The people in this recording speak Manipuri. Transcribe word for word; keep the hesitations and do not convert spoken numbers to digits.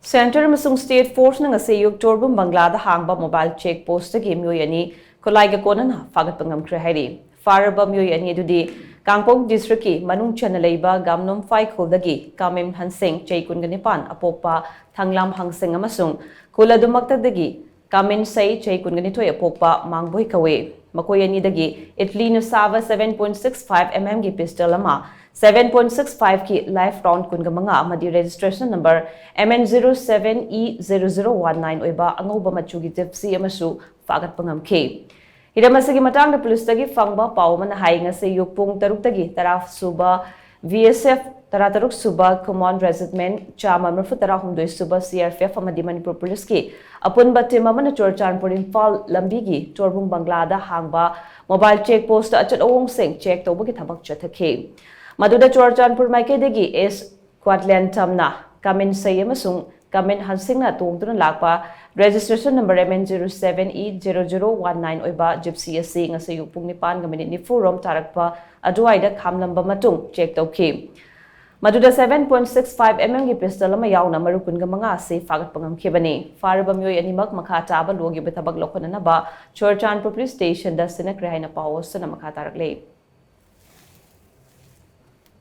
Centre ꯑꯃꯁꯨꯡ State Forceꯅ ꯉꯁꯤ ꯑꯌꯨꯛ ꯆꯣꯔꯕꯨꯝ ꯕꯪꯒ꯭ꯂꯥꯗ ꯍꯥꯡꯕ mobile check postꯇꯒꯤ ꯃꯤꯑꯣꯏ ꯑꯅꯤ ꯈꯨꯠꯂꯥꯏꯒ ꯀꯣꯟꯅꯅ ꯐꯥꯒꯠꯄ ꯉꯝꯈ꯭ꯔꯦ ꯍꯥꯏꯔꯤ꯫ ꯐꯥꯔꯕ ꯃꯤꯑꯣꯏ ꯑꯅꯤ ꯑꯗꯨꯗꯤ ꯀꯥꯡꯄꯣꯛꯄꯤ districtꯀꯤ ꯃꯅꯨꯡ ꯆꯟꯅ ꯂꯩꯕ ꯒꯥꯝꯅꯣꯝꯐꯥꯏ ꯈꯨꯜꯗꯒꯤ ꯀꯥꯃꯤꯝ ꯍꯟꯁꯤꯡ, ꯆꯍꯤ ꯀꯨꯟꯒ ꯅꯤꯄꯥꯟ, ꯑꯄꯣꯛꯄ ꯊꯪꯂꯥꯝ ꯍꯪꯁꯤꯡ, ꯑꯃꯁꯨꯡ ꯈꯨꯜ ꯑꯗꯨꯃꯛꯇꯗꯒꯤ ꯀꯥꯃꯤꯟ ꯁꯩ, ꯆꯍꯤ ꯀꯨꯟꯒ ꯅꯤꯊꯣꯏ, ꯑꯄꯣꯛꯄ ꯃꯥꯡꯕꯣꯏ ꯀꯧꯏ꯫ ꯃꯈꯣꯏ ꯑꯅꯤꯗꯒꯤ ꯏꯠꯂꯤꯅ ꯁꯥꯕ seven point six five mmꯒꯤ pistol ꯑꯃ, seven point six fiveꯀꯤ live round ꯀꯨꯟꯒ ꯃꯉꯥ ꯑꯃꯗꯤ registration number MN zero seven E zero zero one nine ꯑꯣꯏꯕ ꯑꯉꯧꯕ ꯃꯆꯨꯒꯤ Gypsy ꯑꯃꯁꯨ ꯐꯥꯒꯠꯄ ꯉꯝꯈꯤ꯫ ꯍꯤꯔꯝ ꯑꯁꯤꯒꯤ ꯃꯇꯥꯡꯗ ꯄꯨꯂꯤꯁꯇꯒꯤ ꯐꯪꯕ ꯄꯥꯎ ꯑꯃꯅ ꯍꯥꯏ, ꯉꯁꯤ ꯑꯌꯨꯛ ꯄꯨꯡ ꯇꯔꯨꯛꯇꯒꯤ ꯇꯔꯥ ꯁꯨꯕ VSF, ꯇꯔꯥ ꯇꯔꯨꯛ ꯁꯨꯕ Command Regiment, ꯆꯥꯝꯃ ꯃꯔꯤꯐꯨ ꯇꯔꯥ ꯍꯨꯝꯗꯣꯏ ꯁꯨꯕ CRPF ꯑꯃꯗꯤ ꯃꯅꯤꯄꯨꯔ ꯄꯨꯂꯤꯁꯀꯤ ꯑꯄꯨꯟꯕ team ꯑꯃꯅ ꯆꯨꯔꯆꯥꯟꯄꯨꯔ ꯏꯝꯐꯥꯜ ꯂꯝꯕꯤꯒꯤ ꯆꯣꯔꯕꯨꯝ ꯕꯪꯒ꯭ꯂꯥꯗ ꯍꯥꯡꯕ mobile check postꯇ ꯑꯆꯠ ꯑꯋꯣꯡꯁꯤꯡ check ꯇꯧꯕꯒꯤ ꯊꯕꯛ ꯆꯠꯊꯈꯤ꯫ ꯃꯗꯨꯗ ꯆꯨꯔꯆꯥꯟꯄꯨꯔ ꯃꯥꯏꯀꯩꯗꯒꯤ S ꯀ꯭ꯋꯥꯠꯂꯦꯟꯊꯝꯅ ꯀꯥꯃꯤꯟ ꯁꯩ ꯑꯃꯁꯨꯡ ꯀꯥꯃꯤꯟ ꯍꯟꯁꯤꯡꯅ ꯇꯣꯡꯗꯨꯅ ꯂꯥꯛꯄ registration number MN zero seven E zero zero one nine ꯑꯣꯏꯕ Gypsy ꯑꯁꯤ ꯉꯁꯤ ꯑꯌꯨꯛ ꯄꯨꯡ ꯅꯤꯄꯥꯟꯒ minute ꯅꯤꯐꯨ ꯔꯣꯝ ꯇꯥꯔꯛꯄ ꯑꯗꯨꯋꯥꯏꯗ ꯈꯥꯝꯂꯝꯕ ꯃꯇꯨꯡ check ꯇꯧꯈꯤ꯫ ꯃꯗꯨꯗ seven point six five mmꯒꯤ pistol ꯑꯃ ꯌꯥꯎꯅ ꯃꯔꯨ ꯀꯨꯟꯒ ꯃꯉꯥ ꯑꯁꯤ ꯐꯥꯒꯠꯄ ꯉꯝꯈꯤꯕꯅꯤ꯫ ꯐꯥꯔꯕ ꯃꯤꯑꯣꯏ ꯑꯅꯤꯃꯛ ꯃꯈꯥ ꯇꯥꯕ ꯂꯣꯒꯤ ꯑꯣꯏꯕ ꯊꯕꯛ ꯂꯧꯈꯠꯅꯅꯕ ꯆꯨꯔꯆꯥꯟꯄꯨꯔ police stationꯗ ꯁꯤꯟꯅꯈ꯭ꯔꯦ ꯍꯥꯏꯅ ꯄꯥꯎ ꯑꯁꯤꯅ ꯃꯈꯥ ꯇꯥꯔꯛꯂꯤ꯫